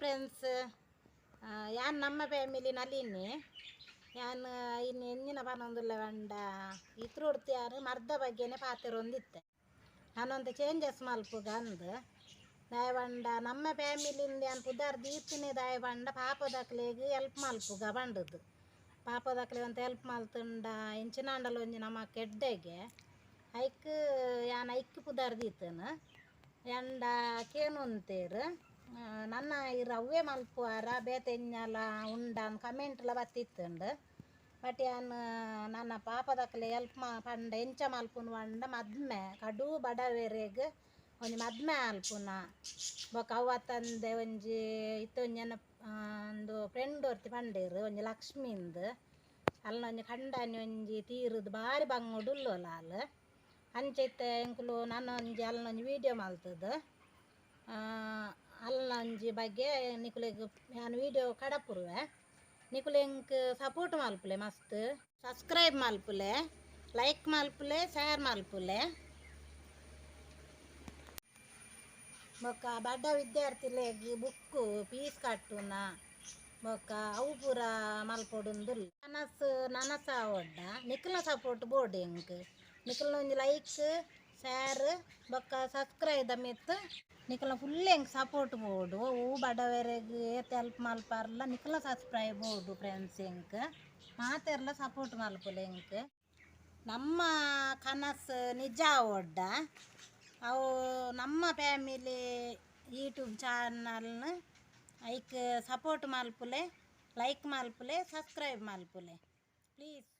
Friends, ಯಾನ್ ನಮ್ಮ family ನಲಿನಿ ಯಾನ್ ಇನ್ನು ಎಂಜಿನ ಪನೊಂದುಲ್ಲ ಪಂಡ ಇತ್ರುಡ್ತು ಯಾರು ಮರ್ದ ಬಗ್ಗೆನೆ ಪಾತೆರೊಂದಿತ್ತೆ ನಾನೊಂದು ಚೇಂಜಸ್ ಮಲ್ಪುಗ ಅಂದ್ ದಾಯ ಪಂಡ ನಮ್ಮ ಫ್ಯಾಮಿಲಿಂದ ಯಾನ್ ಪುದರ್ ದೀತಿನಿ ದಾಯ ಪಂಡ ಪಾಪದಕ್ಲೆಗ್ ಎಲ್ಪ್ ಮಲ್ಪುಗ ಪಂಡದು ಪಾಪದಕ್ಲೆ ಒಂತೆ ಎಲ್ಪ್ ಮಲ್ತುಂಡ ಇಂಚಿನಾಂಡಲ ಒಂಜಿ ನಮಕ್ ಎಡ್ಡೆಗೆ ಐಕ್ ಯಾನ್ ಐಕ್ ಪುದರ್ ದೀತನ ಎಂಡ ಕೇನುಂತೇರು ನನ್ನ ಇರ್ ಅವ್ವೇ ಮಲ್ಪುವಾರ ಬೇತೆ ಎಂಜಲ ಉಂಡನ್ ಕಮೆಂಟ್ಲ ಬತ್ತಿತ್ತುಂಡು ಬಟ್ ಯಾನ್ ನನ್ನ ಪಾಪದಕ್ಲೆ ಎಲ್ಪ್ ಪಂಡ ಎಂಚ ಮಲ್ಪುನು ಪಂಡ ಮದ್ಮೆ ಕಡು ಬಡವೆರೆಗ್ ಒಂಜಿ ಮದ್ಮೆ ಆಲ್ಪುನ ಬೊಕ ಅವ್ವ ತಂದೆ ಒಂಜಿ ಇತ್ತೆ ಒಂಜಿ ಎನ್ನ ಒಂದು ಫ್ರೆಂಡ್ ಒರ್ತಿ ಪಂಡೇರು ಒಂಜಿ ಲಕ್ಷ್ಮೀಂದ್ ಅಲ್ನ ಒಂಜಿ ಕಂಡನಿ ಒಂಜಿ ತೀರುದು ಬಾರಿ ಬಂಗುಡು ಉಲ್ಲೋಲ ಆಲ್ ಅಂಚ ಇತ್ತೆ ಎಂಕುಲು ನನ ಒಂಜಿ ಅಲ್ನ ಒಂಜಿ ವೀಡಿಯೋ ಮಲ್ತುದು ಅಲ್ನ ಒಂಜಿ ಬಗ್ಗೆ ನಿಕುಲೆಗ್ ಯಾನ್ ವೀಡಿಯೋ ಕಡಪುರುವೆ ನಿಕುಲು ಎಂಕ್ ಸಪೋರ್ಟ್ ಮಲ್ಪುಲೆ ಮಸ್ತ್ ಸಬ್ಸ್ಕ್ರೈಬ್ ಮಲ್ಪುಲೆ ಲೈಕ್ ಮಲ್ಪುಲೆ ಶೇರ್ ಮಲ್ಪುಲೆ ಬೊಕ್ಕ ಬಡ ವಿದ್ಯಾರ್ಥಿಲೆಗ್ ಬುಕ್ಕು ಫೀಸ್ ಕಟ್ಟುನ ಬೊಕ್ಕ ಅವು ಪೂರ ಮಲ್ಪೊಡುಂದುಲ್ಲ ಕನಸು ನನಸಾವೊಡ್ಡ ನಿಕಲ್ನ ಸಪೋರ್ಟ್ ಬೋಡು ಎಂಕ್ ನಿಕಲ್ನ ಒಂಜಿ ಲೈಕ್ ಶೇರ್ ಬೊಕ್ಕ ಸಬ್ಸ್ಕ್ರೈಬ್ ದ ಮಿತ್ತ್ ನಿಕಲ್ನ ಫುಲ್ ಎಂಕ್ ಸಪೋರ್ಟ್ ಬೋಡು ಒವು ಬಡವೆರೆಗ್ ಏತ್ ಎಲ್ಪ್ ಮಲ್ಪರ್ಲ ನಿಕಲ್ನ ಸಬ್ಸ್ಕ್ರೈಬ್ ಬೋಡು ಫ್ರೆಂಡ್ಸ್ ಎಂಕ್ ಮಾತೆರ್ಲ ಸಪೋರ್ಟ್ ಮಲ್ಪುಲೆ ಎಂಕ್ ನಮ್ಮ ಕನಸು ನಿಜ ಆವೊಡ್ಡ ಅವು ನಮ್ಮ ಫ್ಯಾಮಿಲಿ ಯೂಟ್ಯೂಬ್ ಚಾನಲ್ನ ಐಕ್ ಸಪೋರ್ಟ್ ಮಲ್ಪುಲೆ ಲೈಕ್ ಮಲ್ಪುಲೆ ಸಬ್ಸ್ಕ್ರೈಬ್ ಮಲ್ಪುಲೆ ಪ್ಲೀಸ್.